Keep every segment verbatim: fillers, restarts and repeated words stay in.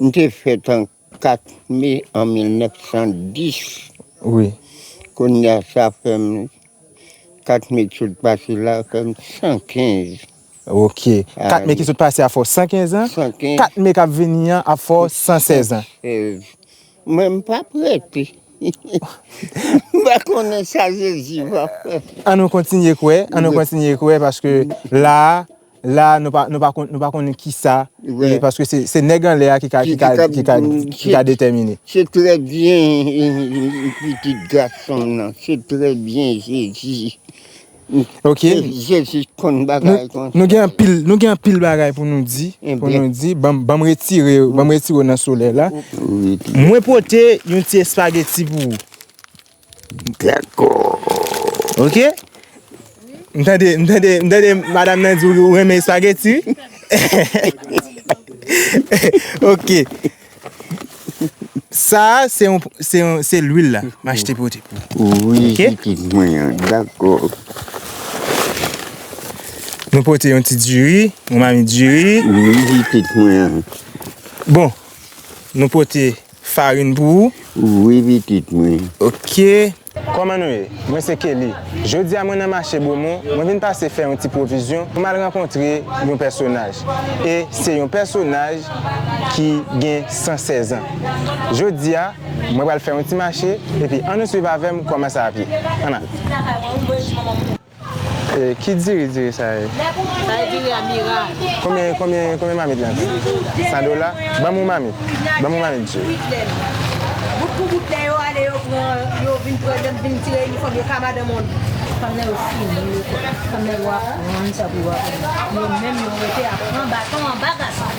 M te fèt an kat me an mil nèf san dis. Wi. Kounye a, sa fè m, kat me k sot pase la fè m san kenz. Ok. Kat me ki sot pase a fè w san kenz an. San kenz. Kat me k ap vini an ap fè w san sèz an. San sèz. Mwen, m p ap rete. M pa konnen sa Jezi va fè. An nou kontinye kwè, an nou kontinye kwè, paske la, la, nou pa, nou pa kon-, nou pa konnen kisa, e paske se, se nèg anlè a ki ka, ki ka, ki ka, ki ka detèmine. Se trè byen, pitit gason m nan, se trè byen, Jezi. Ok. Jezi konn bagay konsa. Nou gen anpil, nou gen anpil bagay pou nou di, pou nou di. Ban m, ban m retire, ban m retire w nan solèy la. Mwen pote yon ti espageti pou ou. Dakò. Ok. M tande, m tande, m tande madanm nan di ou renmen espageti, wi. Ok. Sa a, se yon, se yon, se lwil la m achte pote pou ou. Wi, pitit mwen an, dakò. Nou pote yon ti diri, yon mamit diri. Wi, pitit mwen an. Bon, nou pote farin pou ou. Wi, pitit mwen. Ok. Kòman nou ye? Mwen se Kelly. Jodi a mwen nan mache Bomon, mwen vin pase fè yon ti pwovizyon pou m al rankontre yon pèsonaj. E se yon pèsonaj ki gen san sèz an. Jodi a, mwen pral fè yon ti mache, epi ann nou swiv avè m kòman sa ap ye. Ann ale. E, ki diri, diri sa ye? Sa e diri a Mira. Konbyen, konbyen, konbyen mamit lan? San dola? Ban m yon mamit. Ban m yon mamit diri. Bout pou bout, lè yo ale, yo pran, yo vin pran, vin tire inifòm yo ka madan moun. Fanm nan yo fini, yo fè. Fanm nan yo aprann sa pou yo aprann. Yo menm yo rete ap pran baton anba gason.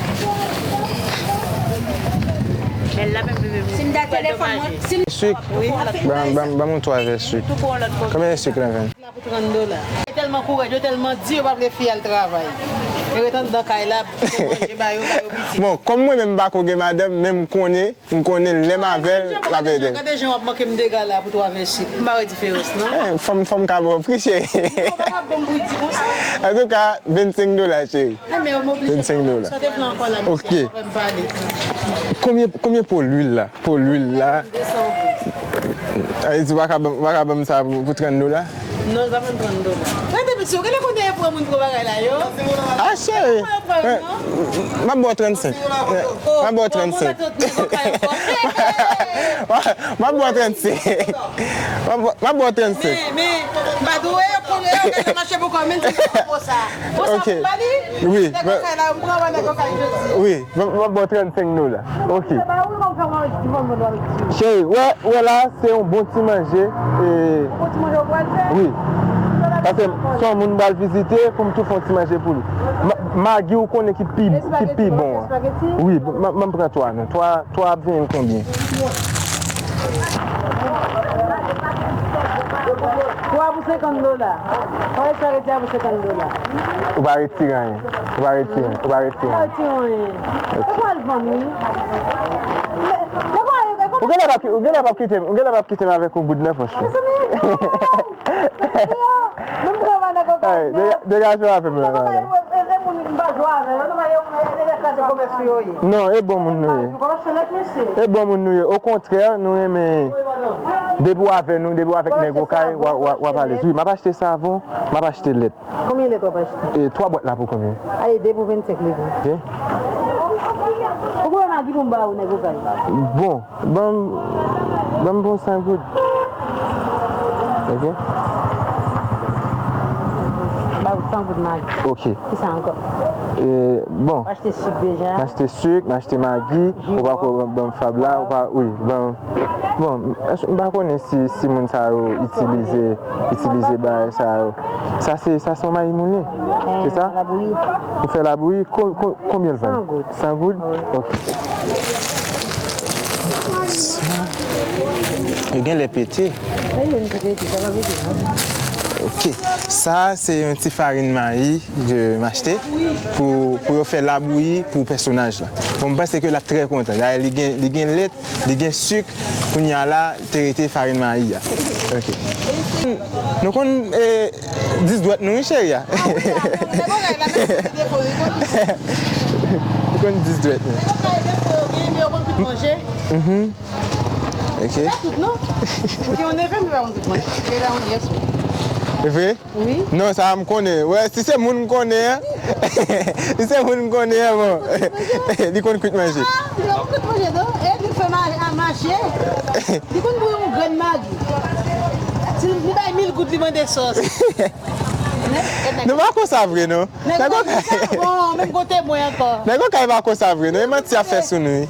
Bèl la menm bebe. Si m ta telefòn mwen, si m... Sik. Ban, ban, ban m yon twa vè sik. Konbyen sik lan, Venn? La pou trant dola. Yo tèlman kouraj, yo tèlman di, yo pa vle fi al travay. Yo ret anndan kay la, manje ba yo, ba yo pitit. Bon, kòm mwen menm m pa ko gen madanm, men m konnen, m konnen lè m avè l, l ap ede m. Gade jan w ap manke m dega la pou twa vè sik. M pa wè diferans, non. Eh, fò m, fò m ka ba w pri, cheri. Non, w pa ka ban m pri di konsa. Antouka, vennsenk dola, cheri. Eh, men yo m oblije. Vennsenk dola. Sa te pran ankò la, mesye, fò m pale. Konbyen, konbyen po lwil la? Po lwil la. Desann. Sa vle di w pa ka ban, w pa ka ban m sa pou, pou trant dola? Non, sa menm trant dola. Gade, mesye, ou genlè konnen e pran moun pran bagay la, yo. Ah, cheri. M ap ba w trannsenk. M ap ba w trannsenk. M ap ba w trannsenk. M ap ba w trannsenk. Men, men, m pa dwe yo konnen yo genlè mache pou kò, men ti sa pou sa. Pou sa pou bali? Wi. Nèg okay la, m pran wè nèg okay jodi. Wi. M ap, m ap ba w trannsenk dola. Ok. Cheri, wè, wè la, se yon bon ti manje. E, yon bon ti manje w pral fè? Wi. Paske se yon moun m pral vizite pou m tou fè yon ti manje pou li. Ma-, Magi, ou konnen ki pi, ki pi bon an. Wi, m, m pran twa, non. Twa, twa ap vin konbyen? Twa pou senkant dola. Twa espageti a pou senkant dola. Ou pa retire anyen. Ou pa retire, ou pa retire. Ou pa retire anyen. Ok. Ou pral vann, wi. Ou genlè p ap, ou genlè p ap kite m, ou genlè p ap kite m avèk yon goud nan pòch ou. Mezanmi, mwen m travay nan koka. Hey, dega-, degaje w avè m la, la, la. Non, e bon moun nou ye. E bon moun nou ye. Okontrè, nou renmen, depi w avè nou, depi w avèk nèg okay, w a, w a, w ap alèz. Wi, m ap achte savon, m ap achte lèt. Konbyen lèt w ap achte? E twa bwat la pou konbyen? Ale, de pou vennsenk liv. Ok. Ou konn Magi pou m ba ou, nèg okay? Bon, ban m, ban m bon san goud. Ok. Ba ou san goud Magi. Ok. Kisa ankò? E, bon. Ou achte sik deja? M achte sik, m achte Magi, ou pa ko ban m fab la, ou pa, wi, ban m. Bon, m pa konnen si, si moun sa yo itilize, itilize bagay sa yo. Sa se, sa se yon mayi moule. Se sa? Labouyi. Ou fè labouyi, ko-, ko-, konbyen l vann? San goud. San goud? Wi. Ok. Sa. Yo genlè pete. Wi, yo pete, sa va pete, non? Ok. Sa se yon ti farin mayi ke m achte pou, pou yo fè labouyi pou pèsonaj la. Bon, m panse ke l ap trè kontan. Dayè, li gen, li gen lèt, li gen sik, kounye a la, te rete farin mayi a. Ok. Nou konn, e, dis dwèt nou, wi, cheri a. Ah, wi, ah, men, men, men, men, men, men, men, men. Konn dis dwèt mwen. Yo ka ede pou yo gen, men yo konn tout manje. Mhm. Ok. Se pa tout, non. Ou gen yon neve, men pa konn tout manje. E la, yon yès. E vre? Wi. Non, sa m konnen. Wè, si se moun m konnen an. Si se moun m konnen an, bon. Li konn kwit manje. Ah, li konn kwit manje, non? E li fè ma-, a mache. Li konn bouyi yon grenn magi. Si li bay mil goud, li mande sòs. Nou pa konsa vre, non. Nèg yo kay bon, menm kote mwen ankò. Nèg yo kay pa konsa vre, non. E manti ap fè sou nou, wi.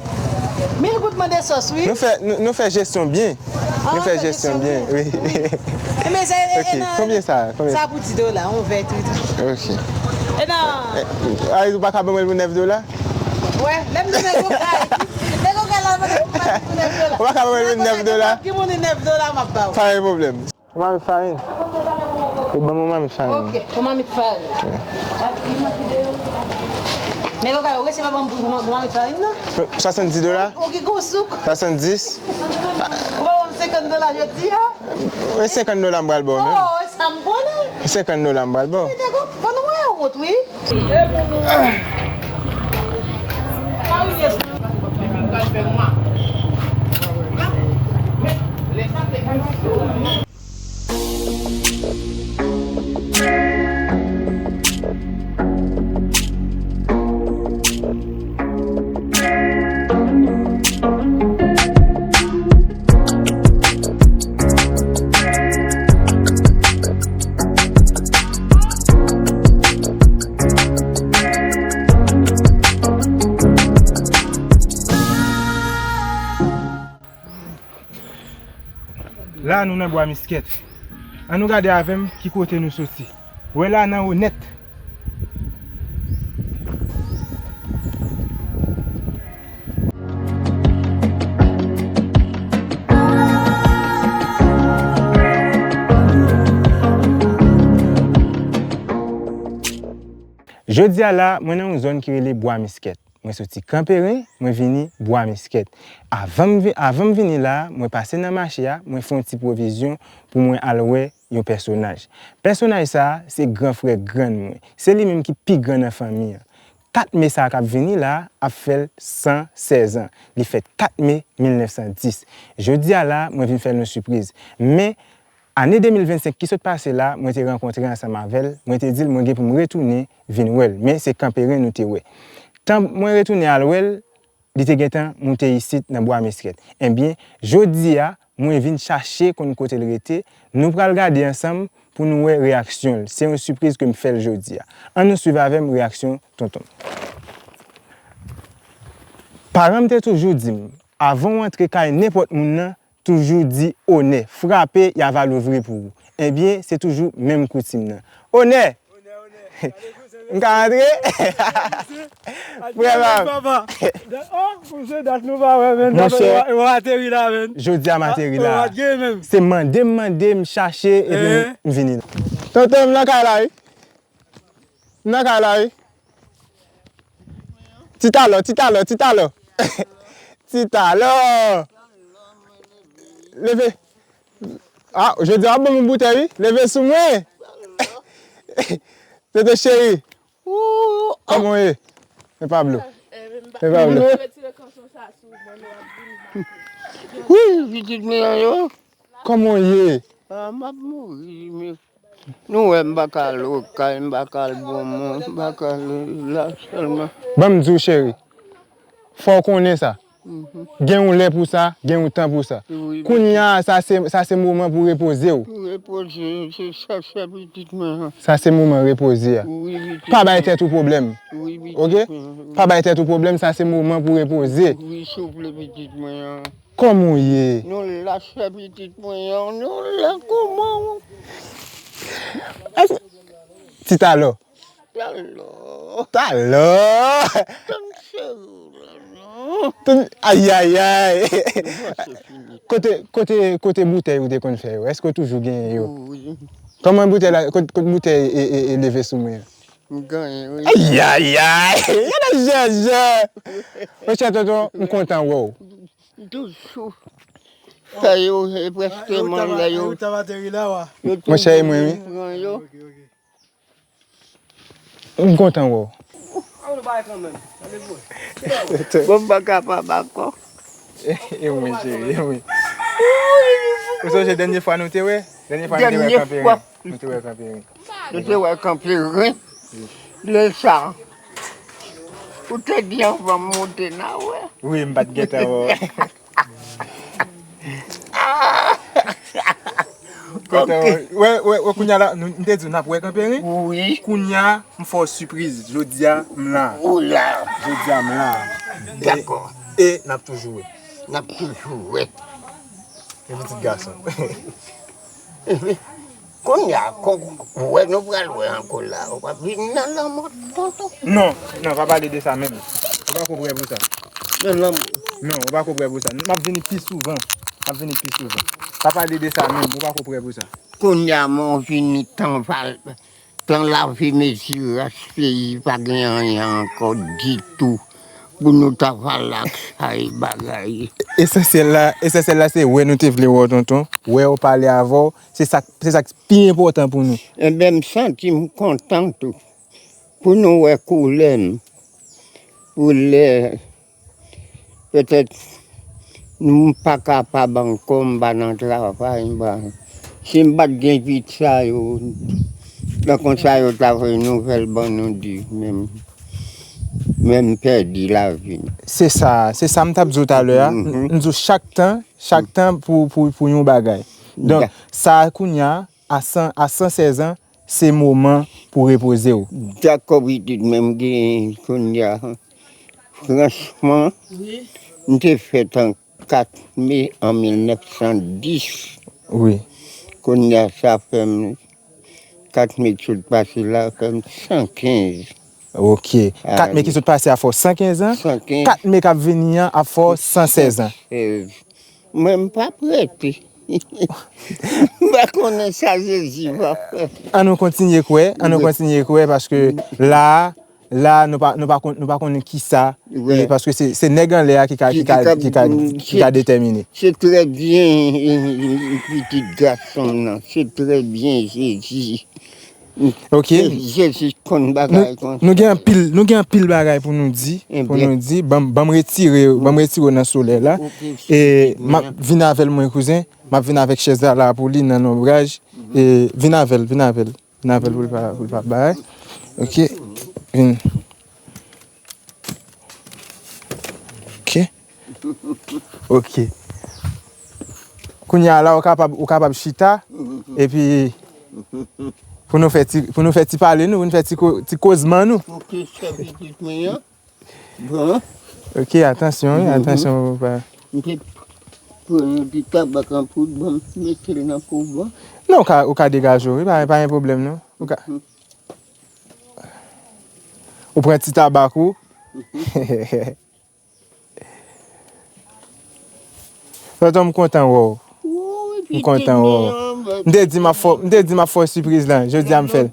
Mil goud mande sòs, wi. Nou fè, nou, nou fè jesyon byen. Ah, nou fè jesyon byen, wi. E men sa, e, e, ok, nan, konbyen sa? Konbyen? Sa pou di dola, yon vè tou, tou. Ok. E nan. Eh, a, ou pa ka ban mwen l pou nèf dola? Wè, menm nou nèg yo kay. Nèg yo kay la, mande pou nèf dola. Ou pa ka ban mwen l pou nèf dola? Ki moun nèf dola, m ap ba w. Pa gen pwoblèm. Yon mamit farin. Ou ban mwen mamit farin. Ok, yon mamit farin. Men yo ka resi pa ban m pou, pou, pou mamit farin, non? Swasanndis dola? Ou ki gwo souk? Swasanndis. Ou pa ban m senkant dola jodi a? E senkant dola m pral ba w menm. Oh, e sa m konnen. Senkant dola m pral ba w. Fò nou wè yon wont, wi. La, nou nan Bwa Miskèt. Ann nou gade avè m ki kote nou soti. Wè la nan Onèt. Jodi a la, mwen nan yon zòn ki rele Bwa Miskèt. Mwen soti Kanperen, mwen vini Bwa Miskèt. Avan m vi-, avan m vini la, mwen pase nan mache a, mwen fè yon ti pwovizyon pou mwen al wè yon pèsonaj. Pèsonaj sa a, se gran frè grann mwen. Se li menm ki pi gran nan fanmi an. Kat me sa a k ap vini la a ap fè l san sèz an. Li fèt kat me mil nèf san dis. Jodi a la, mwen vin fè l yon sipriz. Men, ane de mil vennsenk ki sot pase la, mwen te rankontre ansanm avè l, mwen te di l mwen gen pou m retounen vin wè l, men se Kanperen nou te wè. Tan mwen retounen al wè l, li te gentan moute isit nan Bwa Miskèt. Ebyen, jodi a, mwen vin chache konn kote l rete, nou pral gade ansanm pou nou wè reyaksyon l. Se yon sipriz ke m fè l jodi a. Ann nou swiv avè m reyaksyon tonton m. Paran m te toujou di m, avan w antre kay nenpòt moun nan, toujou di onè, frape, y a va louvri pou ou. Ebyen, se toujou menm koutim nan. Onè! M ka rantre? Frè pa m. Oh, monchè, dat nou pa wè, menn. Monchè, w ateri la, menn. Jodi a m ateri la. Se mande m mande, m chache, epi m, m vini la. Tonton, m nan kay la, wi. M nan kay la, wi. Ti talè, ti talè, ti talè. Ti talè. Leve. Ah, jodi a w ap ban m yon boutèy, wi. Leve sou mwen. Tete cheri. Kòman w ye? Men Pablo. Men Pablo. Wi, pitit mwen an yo. Kòman w ye? Ah, m ap mouri, men. Nou wè m pa ka al okay, m pa ka al Bonmon, m pa ka al la sèlman. Ban m di w, cheri, fò w konnen sa. Mhm. Gen yon lè pou sa, gen yon tan pou sa. Wi, wi. Kounye a, sa se, sa se moman pou repoze w. Pou repoze, se chèche pitit mwen an. Sa se moman repoze a. Wi, pitit mwen. Pa bay tèt ou pwoblèm. Wi, pitit mwen. Oke? Pa bay tèt ou pwoblèm, sa se moman pou repoze. Wi, souple, pitit mwen an. Kòman w ye? Nou la, chè pitit mwen an, nou la, kòman w? Ti talè. Talè. Talè. Tann cheri w la, non. Tann, ayayay. Kote, kote, kote boutèy ou te konn fè yo? Èske w toujou genyen yo? Wi. Kòman boutèy la, kot, kot boutèy e, e, e leve sou mwen an? M genyen, wi. Ayayay. Gade jèjè. Monchè tonton, m kontan wè w. Toujou fè yo, e prèske man lè yo. Monchè, e mwen, wi. Pran yo. M kontan wè w. Bon, m pa kapab ankò. E mwen, cheri, e mwen. Ou sonje dènye fwa nou te wè? Dènye fwa nou te wè Kanperen. Nou te wè Kanperen. Nou te wè Kanperen. Lè sa, ou te di anvan m monte nan wè. Wi, m pa t gentan wè. Kontan wè, wè, wè, kounye a la, nou, m te di w n ap wè Kanperen. Wi. Kounye a, m fè w sipriz. Jodi a, m la. Ou la. Jodi a, m la. Dakò. E, e n ap toujou wè. N ap toujou wè. E pitit gason. Kounye a, kon, wè nou pral wè ankò la, w ap vin nan lanmò, tonton. Non, non, pa pale de sa menm. Ou pa ko prè pou sa. Nan lanmò. Non, ou pa ko prè pou sa. M ap vini pi souvan. M ap vini pi souvan. Pa pale de sa menm, ou pa ko prè pou sa. Kounye a, mwen vini tan val, tan lavi mezi ras peyi, pa gen anyen ankò ditou. Pou nou ta pale ak sa e bagay. Esansyèl la, esansyèl la se wè nou te vle wè w, tonton. Wè w, pale avè w, se sa, se sa k pi enpòtan pou nou. Enben, m santi m kontan tou. Pou nou wè koulè m. Koulè, petèt, m pa kapab ankò, m pa nan travay, m pa, si m pa t gen vit sa yo, tan konsa yo ta voye nouvèl ban nou di, menm, menm pèdi lavi m. Se sa, se sa m t ap di w talè a. M, m di w chak tan, chak tan pou, pou, pou yon bagay. Donk, sa a kounye a, a san, a san sèz an, se moman pou repoze w. Dakò, pitit, men m gen kounye a. Franchman, m te fèt an kat me an mil nèf san dis. Wi. Kounye a, sa fè m, kat me k sot pase la, fè m san kenz. Ok. Kat me ki sot pase a fè w san kenz an. San kenz. Kat me k ap vini an ap fè w san sèz an. San sèz. Mwen, m pa prete. M pa konnen sa Jezi va fè. An nou kontinye kwè, an nou kontinye kwè, paske la, la, nou pa, nou pa konn, nou pa konnen kisa, e paske se, se nèg anlè a ki ka, ki ka, ki ka, ki ka detèmine. Se trè byen, pitit gason m nan. Se trè byen, Jezi. Ok. Jezi konn bagay konsa. Nou gen anpil, nou gen anpil bagay pou nou di, pou nou di. Ban m, ban m retire, ban m retire w nan solèy la. E m ap vin avè l mwen, kouzen. M ap vin avèk chèz la, la pou li nan lonbraj. E vin avè l, vin avè l. Vin avè l pou l pa, pou l pa bay. Ok. Vin. Ok. Ok. Kounye a la, ou kapab, ou kapab chita, epi pou nou fè ti, pou nou fè ti pale nou, pou nou fè ti ko-, ti kozman nou. Ok, chè pitit mwen an. Bon. Ok, atansyon, wi, atansyon, papa. M te pran yon ti tabak an poud, bon, m mete l nan pouvwa. Non, ou ka, ou ka degaje w, wi, pa, pa gen pwoblèm, non. Ou ka. Ou pran ti tabak ou. Tonton, m kontan wè w. M kontan wè w. M te di m ap fè, m te di m ap fè w sipriz la. Jodi a m fè l.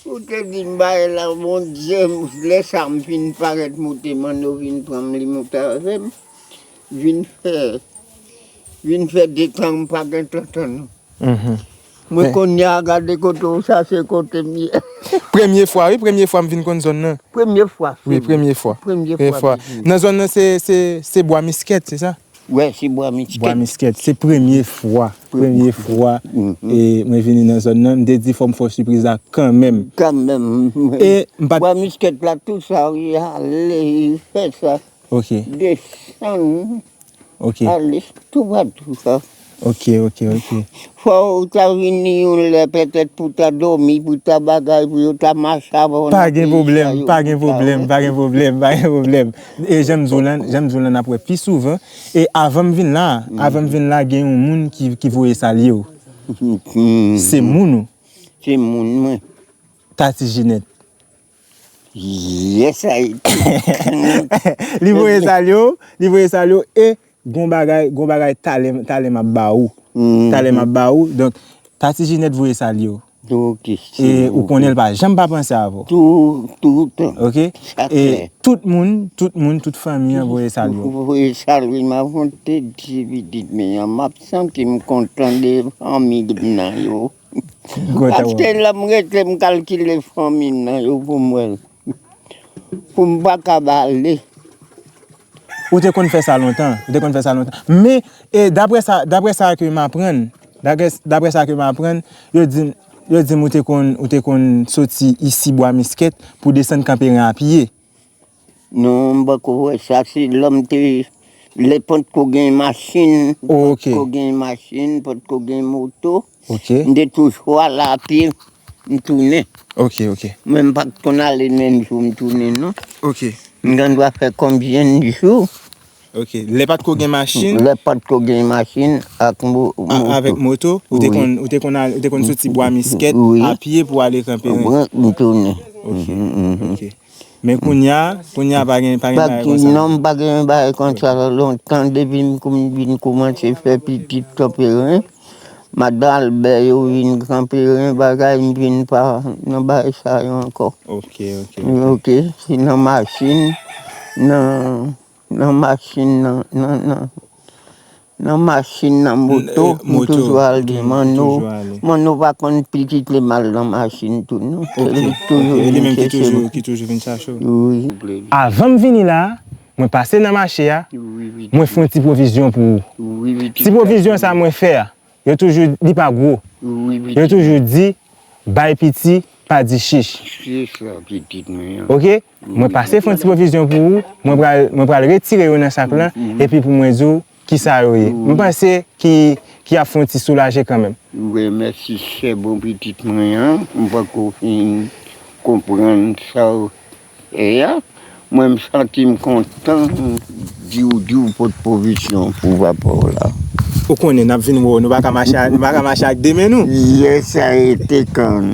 Ou te di m bagay la, Bondye, lè sa m fin parèt, moute m ann, yo vin pran m, li moute avè m. Vin fè, vin fè de tan m pa gen tonton non. Mwen kounye a gade kote w sa se kote m ye. Premye fwa, wi, premye fwa m vin konn zòn nan. Premye fwa. Wi, premye fwa. Premye fwa. Nan zòn nan se, se, se bwa miskèt, se sa? Wè, se bwa miskèt. Bwa miskèt, se premye fwa. Premye fwa e mwen vini nan zòn nan, m te di fò m fè w sipriz la kanmenm. Kanmenm. E m pa t. Bwa miskèt la, tout sa, wi, ale, fè sa. Ok. Desann. Ok. Ale toupatou sa. Ok, ok, ok. Fò w ta vini yon lè petèt pou w ta dòmi, pou w ta bagay, pou yo ta mache avè w nan peyi sa yo. Pa gen pwoblèm, pa gen pwoblèm, pa gen pwoblèm, pa gen pwoblèm. E jan m di w lan, jan m di w lan, n ap wè pi souvan. E avan m vin la, avan m vin la, gen yon moun ki, ki voye salye w. Se moun ou? Se moun mwen. Tati Jinèt. Yes, I. Li voye salye w, li voye salye w, e gon bagay, gon bagay talè, talè m ap ba ou. Talè m ap ba ou. Donk, Tati Jinèt voye salye w. Ok. E ou konnen l pa janm pa panse avè w. Tou, toutan. Ok? E tout moun, tout moun, tout fanmi an voye salye w. Voye salye m avè w, te di pitit mwen an, m ap santi m kontan de fanmi nan yo. Paske lè m rete, m kalkile fanmi m nan yo pou m wè l. pou m pa ka bale. Ou te konn fè sa lontan. Ou te konn fè sa lontan. Men, e, daprè sa, daprè sa ke m aprann, daprè, daprè sa ke m aprann, yo di, yo di m ou te konn, ou te konn soti isi Bwa Miskèt pou desann Kanperen a pye. Non, m poko wè sa. Se lè m te, lè potko gen machin, potko gen machin, potko gen moto. M te toujou ale a pye, m tounen. Ok, ok. Men m pa t konn ale menm jou m tounen, non. Ok. M gen dwa fè konbyen jou? Ok. Lè pa t ko gen machin? Lè pa t ko gen machin ak mo- moto. Avèk moto? Ou te konn, ou te konn, al- ou te konn soti Bwa Miskèt a pye pou ale Kanperen? Wi, m tounen. Ok, ok. Men kounye a, kounye a pa gen, pa gen bagay konsa. Non, m pa gen bagay konsa lontan. Depi m koum- vin koumanse fè pitit Kanperen, madan Albè yo vin Kanperen, bagay m vin pa nan bagay sa yo ankò. Ok, ok. Ok, se nan machin, nan, nan machin, nan, nan, nan, nan machin, nan moto, m toujou ale. Manno, Manno pa konn pitit li m al nan machin tou, non. Se li k toujou vin chèche m. Wi. Avan m vini la a, mwen pase nan mache a, mwen fè yon ti pwovizyon pou ou. Ti pwovizyon sa mwen fè a, yo toujou, li pa gwo. Yo toujou di, bay piti, pa di chich. Se sa, pitit mwen an. Ok? Mwen pase fè yon ti pwovizyon pou ou, mwen pral, mwen pral retire yo nan sak lan, epi pou mwen di w kisa yo ye. Mwen panse ki, ki ap fè yon ti soulaje kanmenm. Wi, mèsi, chè bon pitit mwen an. M poko fin konprann sa w fè a. Mwen, m santi m kontan di w, di w pot pwovizyon pou papa w la. Ou konnen, n ap vin wè w, nou pa ka mache a- nou pa ka mache ak de men nou. Yè sa rete kan.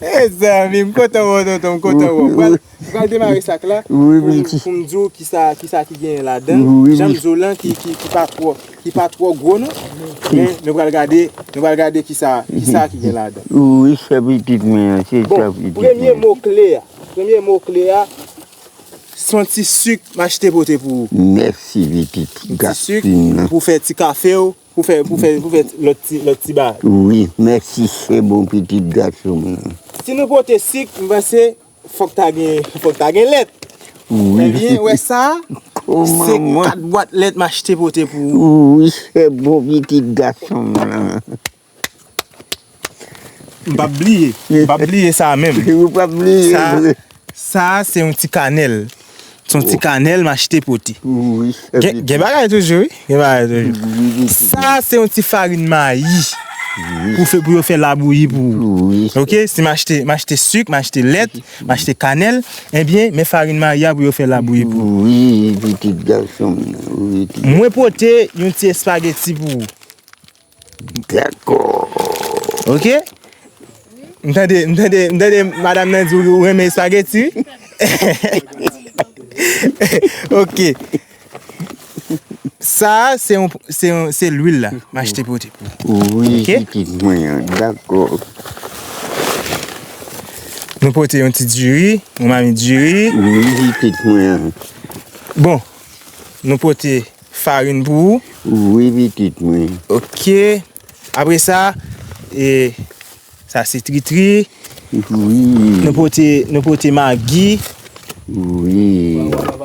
Mezanmi, m kontan wè w, tonton, m kontan wè w. M pral, m pral demare sak la pou m, pou m di w kisa, kisa ki genyen ladan. Jan m di w lan, ki, ki, ki pa twò, ki pa twò gwo, non. Men nou pral gade, nou pral gade kisa, kisa ki gen ladan. Wi, se pitit mwen an, se sa pitit mwen. Bon, premye mo kle a. Premye mo kle a, se yon ti sik m achte pote pou ou. Mèsi, pitit gason m nan. Yon ti sik pou fè ti kafe w, pou fè, pou fè, pou fè lòt ti, lòt ti bagay. Wi, mèsi, se bon pitit gason m nan. Si nou pote sik, m panse fòk ta gen, fòk ta gen lèt. Wi. Ebyen, wè sa, se kat bwat lèt m achte pote pou ou. Wi, se bon pitit gason m nan. M p ap bliye. M p ap bliye sa menm. Ou p ap bliye. Sa, sa se yon ti kanèl. Se yon ti kanèl m achte pote. Wi, gen, gen bagay toujou, wi. Gen bagay toujou. Sa se yon ti farin mayi. Pou fè, pou yo fè labouyi pou ou. Ok, si m achte, m achte sik, m achte lèt, m achte kanèl, ebyen, men farin mayi a pou yo fè labouyi pou ou. Wi, pitit gason m nan. Wi, pitit. Mwen pote yon ti espageti pou ou. Dakò. Ok? M tande, m tande, m tande madanm nan di ou renmen espageti, wi. Ok. Sa a, se yon, se yon, se lwil la, m achte pote pou ou. Wi, pitit mwen an, dakò. Nou pote yon ti diri, yon mamit diri. Wi, pitit mwen an. Bon, nou pote farin pou ou. Wi, pitit mwen. Ok. Apre sa, e, sa se tritri. Wi. Nou pote, nou pote magi. Wi.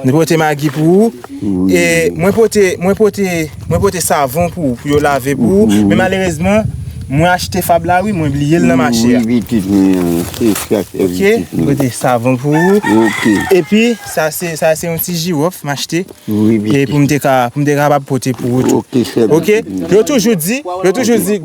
Nou pote magi pou ou. Wi. E mwen pote, mwen pote, mwen pote savon pou ou, pou yo lave pou ou. Wi. Men malerezman, mwen achte fab la, wi, mwen bliye l nan mache a. Wi, pitit mwen, se sa, se pitit mwen. Ok, mwen pote savon pou ou. Ok. Epi, sa se, sa se yon ti jiwòf m achte. Wi, wi. E pou m te ka, pou m te kapab pote pou ou tou. Ok, chè. Ok? Yo toujou di, yo toujou di,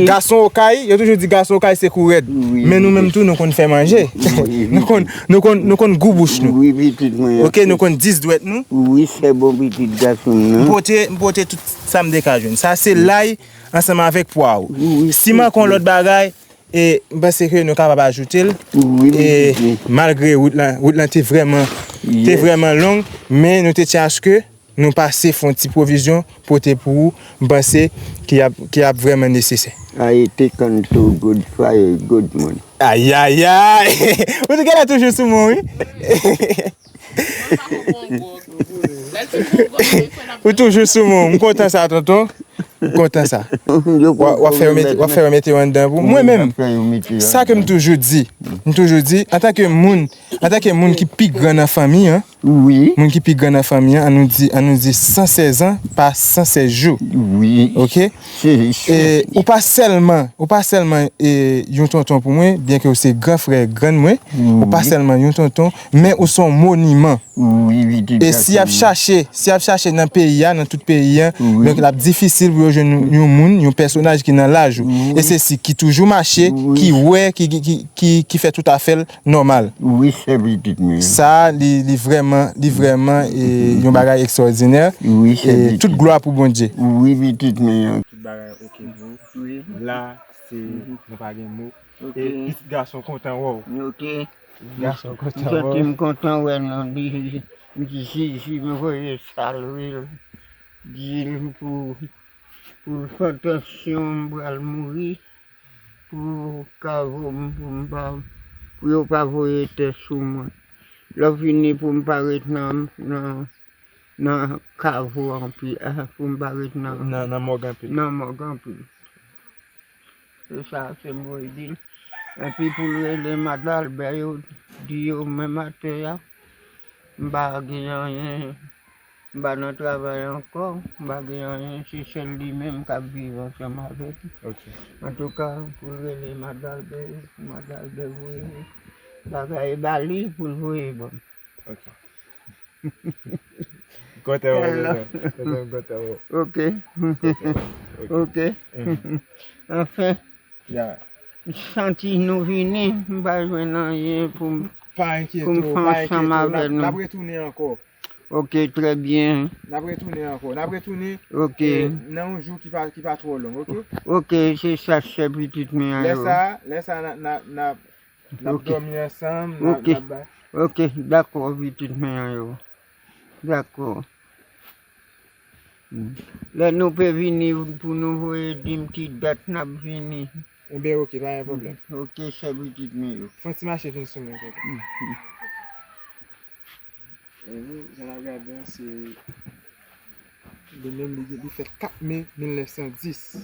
gason Okay, yo toujou di gason Okay se kou rèd. Wi, wi. Men nou menm tou, nou konn fè manje. Wi, wi. Nou konn, nou konn, nou konn gou bouch nou. Wi, pitit mwen. Ok, nou konn dis dwèt nou. Wi, se bon pitit gason m nan. M pote, m pote tout sa m te ka jwenn. Sa se lay ansanm avèk pwav. Wi, wi. Si manke yon lòt bagay, e m panse ke nou kapab ajoute l. Wi, wi, wi. E malgre wout lan, wout lan te vrèman, te vrèman long, men nou te tyen aske nou pase fè yon ti pwovizyon pote pou ou, m panse ki ap, ki ap vrèman nesesè. I take on to good fire, good man. Ayayay! Ou te genlè toujou sou mwen, wi. Ou toujou sou mwen, m kontan sa, tonton. M kontan sa. W ap fè yo mete, w ap fè yo mete yo anndan pou mwen menm. Sa ke m toujou di, m toujou di, antanke moun, antanke moun ki pi gran nan fanmi an, moun ki pi gran nan fanmi an, an nou di, an nou di san sèz an pa san sèz jou. Oke? E ou pa sèlman, ou pa sèlman e, yon tonton pou mwen, byen ke ou se gran frè grann mwen, ou pa sèlman yon tonton, men ou se yon moniman. E si y ap chache, si y ap chache nan peyi a, nan tout peyi a, donk l ap difisil pou yo jwenn yon moun, yon pèsonaj ki nan laj ou. E se si ki toujou mache, ki wè, ki, ki, ki, ki, ki fè tout afè l nòmal. Wi, sè pitit mwen. Sa, li, li vrèman, li vrèman e, yon bagay ekstraòdinè. Wi, sè pitit. E tout glwa pou Bondye. Wi, pitit mwen. Tout bagay oke pou ou. La, se, nou pa gen mo. E pitit gason kontan wè w. Gason kontan wè w. M santi m kontan wè l, non. Li, li, li, li voye salye l. Di l pou, pou l fè atansyon, m pral mouri. Pou kavo m, pou m pa, pou yo pa voye tè sou mwen. Lè w vini pou m pa ret nan, nan, nan kavo anpil, ah, pou m pa ret nan, nan, nan mòg anpil. Nan mòg anpil. Se sa, se mwen di l. Epi pou l rele Madalbè yo, di yo menm atè a, m pa gen anyen, m pa nan travay ankò, m pa gen anyen, se sèl li menm k ap viv ansanm avèk li. Antouka, pou l rele Madalbè yo, pou Madalbè voye bagay ba li, pou l voye ban m. Kote w, kote w, kote w. Ok. Ok. Anfen, m santi nou vini, m pa jwenn anyen pou m, pou m fè ansanm avè nou. N ap retounen ankò. Ok, trè byen. N ap retounen ankò. N ap retounen, ok, nan yon jou ki pa, ki pa twò long, ok? Ok, se sa, sè pitit mwen an yo. Lè sa, lè sa, n ap, n ap, n ap, n ap dòmi ansanm, n ap, n ap bay. Ok, dakò, pitit mwen an yo. Dakò. Lè nou pe vini pou nou voye di m ki dat n ap vini. Enben, ok, pa gen pwoblèm. Ok, sè pitit mwen yo. Fè yon ti mache vin sou mwen, tonton. Jan n ap gade an, se li menm, li, li fèt kat me mil nèf san dis.